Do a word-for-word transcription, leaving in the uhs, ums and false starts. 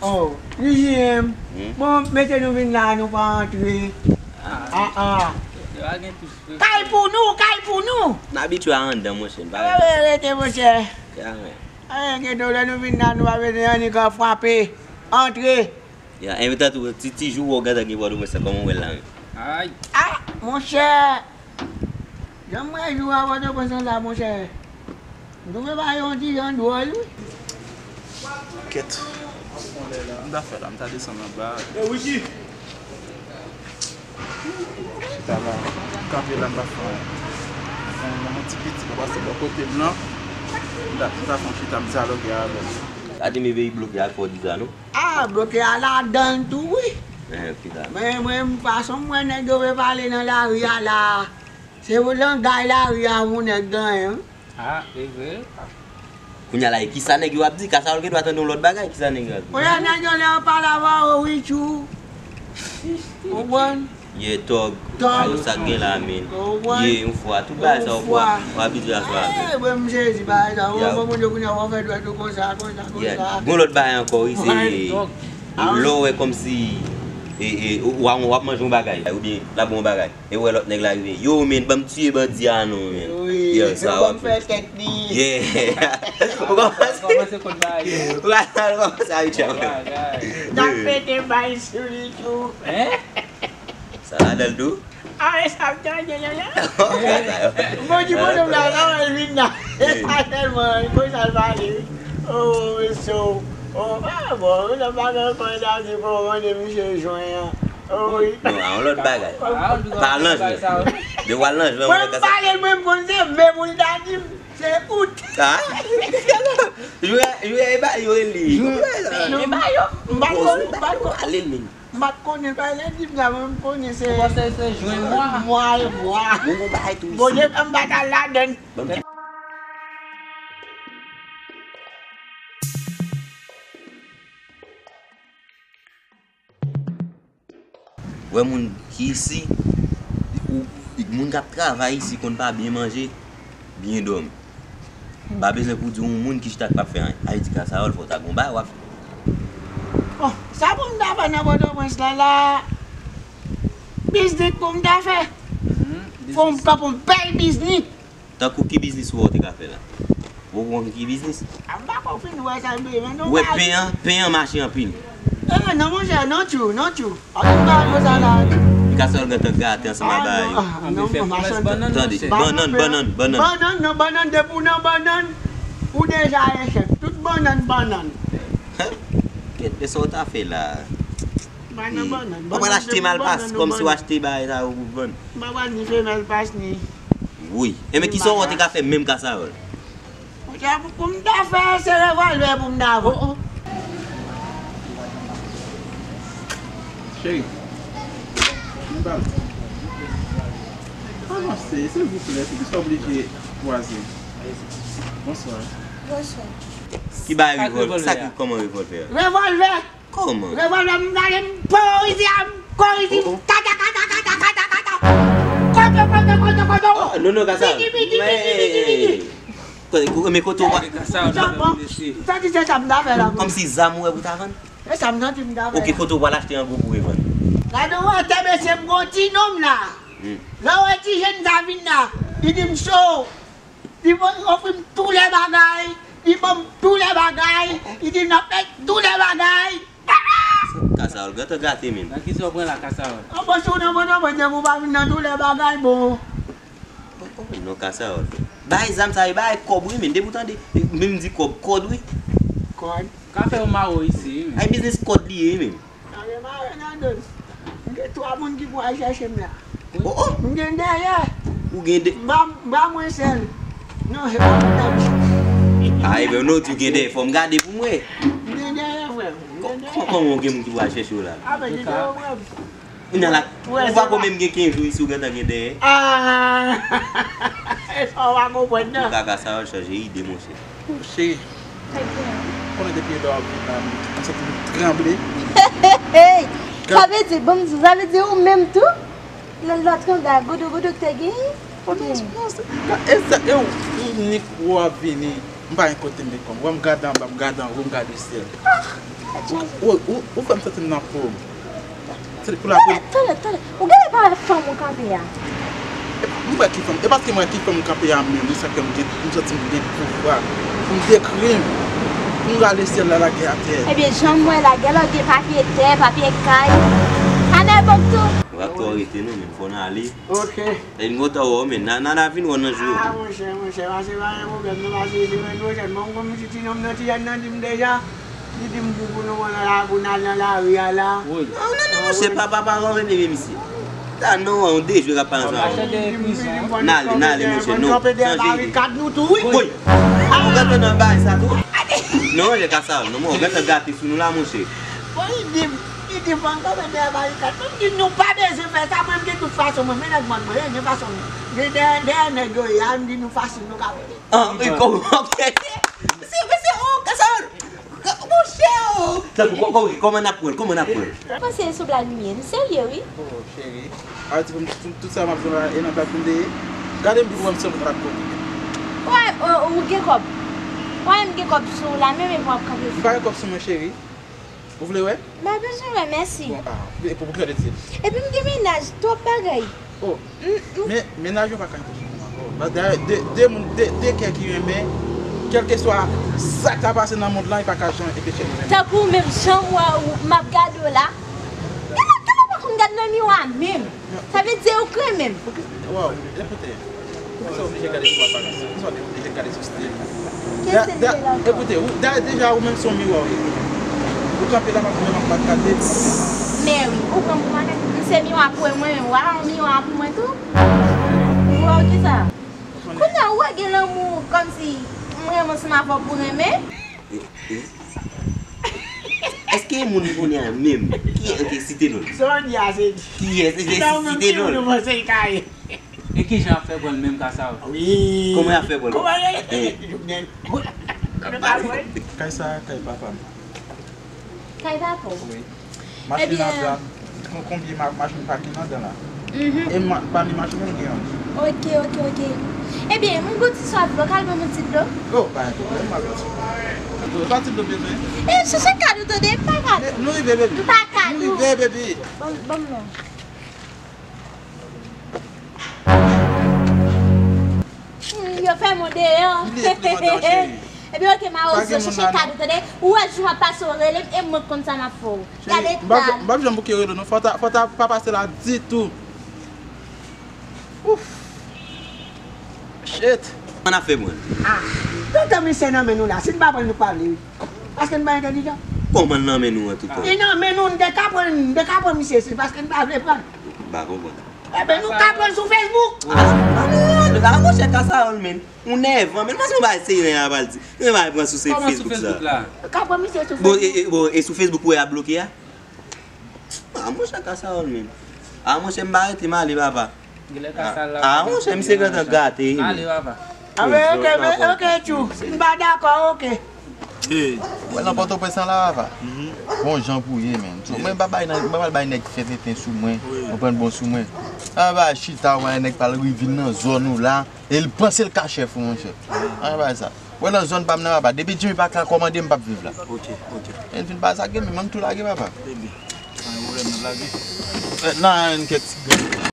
Oh, J J M. Hmm? Bon, mete nou vin la, nou pa antre. Ah, ah. Yo a gen tou. Kay pou nou, kay pou nou. N abitye a anndan, monchè, n pa... Rete, monchè. Ayen, gen do lè nou vin la, nou pa vin annik an frape. Antre. Ya, envite tou, ti, ti jou ou gentan gen Pòtoprens la, kòman w wè l la menm? Ay. Ah, monchè. Jan m wè jou a Pòtoprens la, monchè. M twouve bagay yon ti jan dwòl, wi. Kèt. M ta fè la, m ta desann anba. Chita la, kanpe la, m pa fè anyen. Yon, yon ti piti pa pase bò kote m nan. M ta, m ta fè yon chita, m dyaloge avè l. Gade men peyi bloke ak Fòdizano. Ah, bloke a ladan l tou, wi. Eh, ok, dakò. Men, mwen, fason m wè nèg yo vle pale nan lari a la, se pou langay lari a pou nèg genyen, wi. Ah, e vre? Kounye a la, e kisa nèg yo ap di? Kasawòl gen dwa tande yon lòt bagay, kisa nèg yo ap di? Kounye a, nèg yo lè yo pale avè w, wi, tchou. Konprann? Ye tòg. Tòg. Sa k gen la, men. Konprann? Ye, yon fwa. Tout bagay sa, yon fwa. Yon fwa. W abitye a swa avè. Eh, bon, m sezi bagay sa. Ou konprann, moun yo kounye a, w ap fè dwèt ou konsa, konsa, konsa. Gon lòt bagay ankò, wi, se lè w wè kòmsi, e, e, w a, w ap manje yon bagay, oubyen l ap bwè yon bagay. E wè lòt nèg la rive. Yo, men, ban m tiye bandi a non, men. Wi, yo, sa w ap fè tèt li. Yeah. Ou kòmanse. Kòmanse konn bagay yo. Ou kòmanse avèk chan. Bagay. N ap pete bay sou li tou. Hein? Sa ladan l tou? Ah, e sa m tande la, la. Bon, di bon, la, la, la, vin la. E sa tèlman, konsa l pale. Oh, so, oh, ah, bon, nan bagay ankò, la, di bon, mande misye jwenn an. Oh, wi. Non, a yon lòt bagay. Pa al nan jwèt. De w al nan jwèt, mwen, m pale, mwen, m konn se men pou l ta di m, se out. Ah? Jwè, jwè, e ba yo li. Jwè, e ba yo. M pa t konn, m pa t konn. Ale, men. M pa t konnen, pa lè di m sa, mwen, m konnen se... Ou panse se jwen mwa? Mwa e mwa. Bon, bon, bagay tou isi. Bon, m pa t al ladan. Ban m di. Wè moun ki isi, ou, moun k ap travay isi konn pa byen manje, byen dòmi. Pa bezwen pou di yon moun ki chita k p ap fè anyen. Ayiti, Kasawòl, fò w ta gon bagay w ap fè. Bon, sa pou m ta fè nan Pòtoprens la, la, biznis pou m ta fè. Fò m kanpe yon bèl biznis. Tankou ki biznis ou wè w te ka fè la? Ou konn ki biznis? A, m pa ko fin wè sa, men non. Ou wè pen an, pen an mache anpil. Eh, non, monchè, non, tchou, non, tchou. Pa gen bagay konsa la. Li ka sèl gentan gate ansanm ak bagay yo. Ah, non, non, machann. Tande, bannann, bannann, bannann. Bannann, non, bannann, depi w nan bannann, ou deja echèk. Tout bannann, bannann. Kèt, men sa w ta fè la. Bannann, bannann. Ou pral achte malpas, kòmsi w achte bagay sa yo pou vann. M pa pral ni femèl pas ni. Wi. Enben, kisa w te ka fè menm Kasawòl? Monchè, pou, pou m ta fè, se revòlvè pou m ta vann. Oh, oh. Cheri, vin ba m. Avanse, silvouplè, poukisa w oblije kwaze? Bonswa. Bonswa. Ki bagay revòl-, sa ki, kòman revòlvè a? Revòlvè! Kòman? Revòlvè, m gade, m porizi a, m korizi, m kata, kata, kata, kata, kata. Koto, koto, koto, koto. Oh, non, non, Kasawòl. Bigi, bigi, bigi, bigi, bigi. Kote, men kote w pa... Sa bon. Sa ki se sa m ta fè la, bon. Kòmsi zam ou wè pou ta vann? E sa m santi m ta fè la. Ok, kote w pral achte an gwo pou revann? Gade w atè, mesye, m gon ti nonm la. Hmm. Lè w wè ti jèn sa vin la, li di m cho. Li ofri m tou lè bagay. Li ban m tou lè bagay. Li di n ap fè tou lè bagay. Kasawòl, gentan gate menm. Nan kisa w pran la, Kasawòl? An bon, si w nan bon, nan bon, depi w pa vin nan tou lè bagay, bon. Oh, oh, non, Kasawòl. Bay zam sa yo, bay kòb wi, men depi w tande, menm di kòb, kòd wi. Kòd? Ka fè yon mawo isi wi, men. Ay biznis kòd li ye wi, men. Sa gen mare nan do l. M gen twa moun ki pou al chèche m la. Oh, oh. M gen dèyè. Ou gen dè... M pa, m pa mwen sèl. Non, se pa mwen sèl. A, ebyen, non, di w gen dèyè, fò m gade pou m wè. M gen dèyè, frè m. M gen dèyè. Kò-, kò-, kòman w gen moun ki pou al chèche w la? A, men, gen dèyè, frè m. Kounye a la, ou pa ko menm gen kenz jou isi, ou gentan gen dèyè. Ah! E sa w pa konprann nan. Antouka, Kasawòl chanje ide, monchè. Cheri, konnen depi lè w ap vin la, m santi m tranble. Hey! Sa vle di, bon, sa vle di ou menm tou? Lè l ap tranble a, godo godo k te genyen? Bon, non, non, se, e sa, e ou, ou nik ou ap vini, m pa gen kote m met kò m. Ou wè m gade anba, m gade anwo, m gade syèl. Ou, ou, ou fè m santi m nan fòm. Se pou la. Tande, tande, tande. Ou genlè pa wè fanm ou kanpe a? E pa, m wè ki fanm. E paske m wè ki fanm m kanpe a menm, se sa ke m gen, m santi m gen pouvwa. Pou m dekri m. Pou m rale syèl la, lage atè. Ebyen, jan m wè la, genlè w gen papye tè, papye kay. Anè bank tou. W ap twò rete non, men fò n ale. Ok. E m kontan wè w, men Nana vin wè w nan jou. Ah, monchè, monchè, pase pa gen pwoblèm, non, pase se mwen, monchè, mwen, m konn ti, ti nonm nan, ti jèn nan di m deja. Li di m pou, pou nou pran nan la, pou n al nan lari a la. Wi. Non, non, non, monchè, papa pa konn renmen misye. Ta non, on dejwe k ap pale ansanm avè w. N ale, n ale, monchè, non. Kanpe dèyè barikad nou tou, wi. Woy! Ou gentan nan bay sa tou? Non, monchè, Kasawòl, non, ou gentan gate sou nou la, monchè. Bon, li di m, li di m, fò n kanpe dèyè barikad. Mwen, m di, nou pa bezwen fè sa, mwen, m di, tout fason, mwen, men nèg mwen, mwen, gen fason, gen dèyè, dèyè nèg yo ye a, m di, nou fasil, nou ka rele. Ah, e kòman, ok. Mesye, mesye, oh, Kasawòl. Monchè, oh. Tankou, kò-, kò-, kòman n ap pran l? Kòman n ap pran l? Mwen panse e sou Black Mwen, m serye, wi. Oh, cheri. A di pou m, pou m, tout sa m ap jwenn la, e nan Black Mwen de ye. Gade m pou m wè m se moun ak kote. Wè, oh, ou gen kòb. Wè, m gen kòb sou ou la, men, men pou w ap kanpe. M pa gen kòb sou mwen, cheri. Ou vle wè? M pa bezwen wè, mèsi. Bon, ah, e pou, pou kè de di. Epi m gen mennaj, twòp bagay. Oh, men, mennaj yo pa ka enpeche nou ankò. Paske de, de moun, de, de kè ki renmen, kèlkeswa sa k ta pase nan mond lan, li pa ka janm enpeche nou renmen. Tankou menm jan w wè w, m ap gade w la. Genlè, genlè w pa konn gad nan miwa menm. Sa vle di ou k renmen m. Waw, ekoute, poukisa w oblije gade sou aparans? Poukisa w oblije gade sou stil? Ki stil de la ankò? Ekoute, ou, da, deja ou menm se yon miwa w ye. Ou kanpe la, m ap, m ap bat gade. Men wi, ou pran m pou makak. M se miwa pou mwen menm. W a yon miwa pou mwen tou? Ou wè w kisa? Kounye a, ou wè gen lanmou kòmsi m renmen ansanm avè w pou renmen? E, e. Èske moun kounye a menm? Ki, ok, site non l. Sonya, se di. Kiyès? Site non l. E kijan y ap fè pran l menm ka sa yo? Wi. Kòman y ap fè pran l? Kòman y ap fè pran l? Kay sa, kay papa m. Kay papa w? Wi. Machin andan, kon-, konbyen ma-, machin pakin andan la. Mhm. E ma-, pami machin yo, m gen yon. Ok, ok, ok. Ebyen, m gon ti swaf dlo, ka al ban m yon ti dlo? Oh, pa gen pwoblèm, m al ban ti dlo. Pa ti dlo bezwen. E, chèche kad ou tande, m pa kad ou. Nou rive, baby. M pa kad ou. Nou rive, baby. Ban, ban m non. Hmm, yo fè m deyò. Li, li mande w, cheri. Ebyen, ok, Mawozo, chèche kad ou tande. Ou wè jou ap pase, w rele m, e mwen k konn sa m ap fè w. Gade ta. M p ap janm bouke rele w non. Fò ta, fò ta pa pase la ditou. Ouf. Shit. Kòman n ap fè pran l? Ah, toutan misye nan men nou la, si n pa pran l, nou pa vle, wi. Paske n pa entèlijan. Kòman l nan men nou an toutan? Li nan men nou, n te ka pran, n te ka pran misye si, paske n pa vle pran l. M pa konprann. Enben, nou ka pran l sou Facebook. Ah, ah, ah, monchè, Kasawòl, men. Ou nèvan, men. Paske m pa eseye nan apal di. Men m pa pran sou se Facebook sa. Kòman sou Facebook la? Ka pran misye sou Facebook. Bon, e, e, bon, e sou Facebook ou wè y ap bloke a? Ah, monchè, Kasawòl, men. Ah, monchè, m pa rete, m ale, papa. Genlè ka sal la. Ah, monchè, misye gentan gate, wi. Ale, papa. Ah, men, ok, men, ok, tchou. Si n pa dakò, ok. Ey, wè nan Pòtoprens lan la, papa. Bon jan pou ye, men. So, mwen pa bay nan, mwen pa bay nèg fè tenten sou mwen. Konprann bon sou mwen. An ba chita, wè nèg pral rive nan zòn ou la. E l panse l ka chèf ou, monchè. An ba sa. Wè nan zòn pa m nan, papa. Depi Jimmy pa ka kòmande, m p ap viv la. Ok, ok. E n fin pa sa, gen, men m tou lage, papa. Ebyen, pa gen pwoblèm, n ap lage. Eh, nan, yon kèk ti grenn.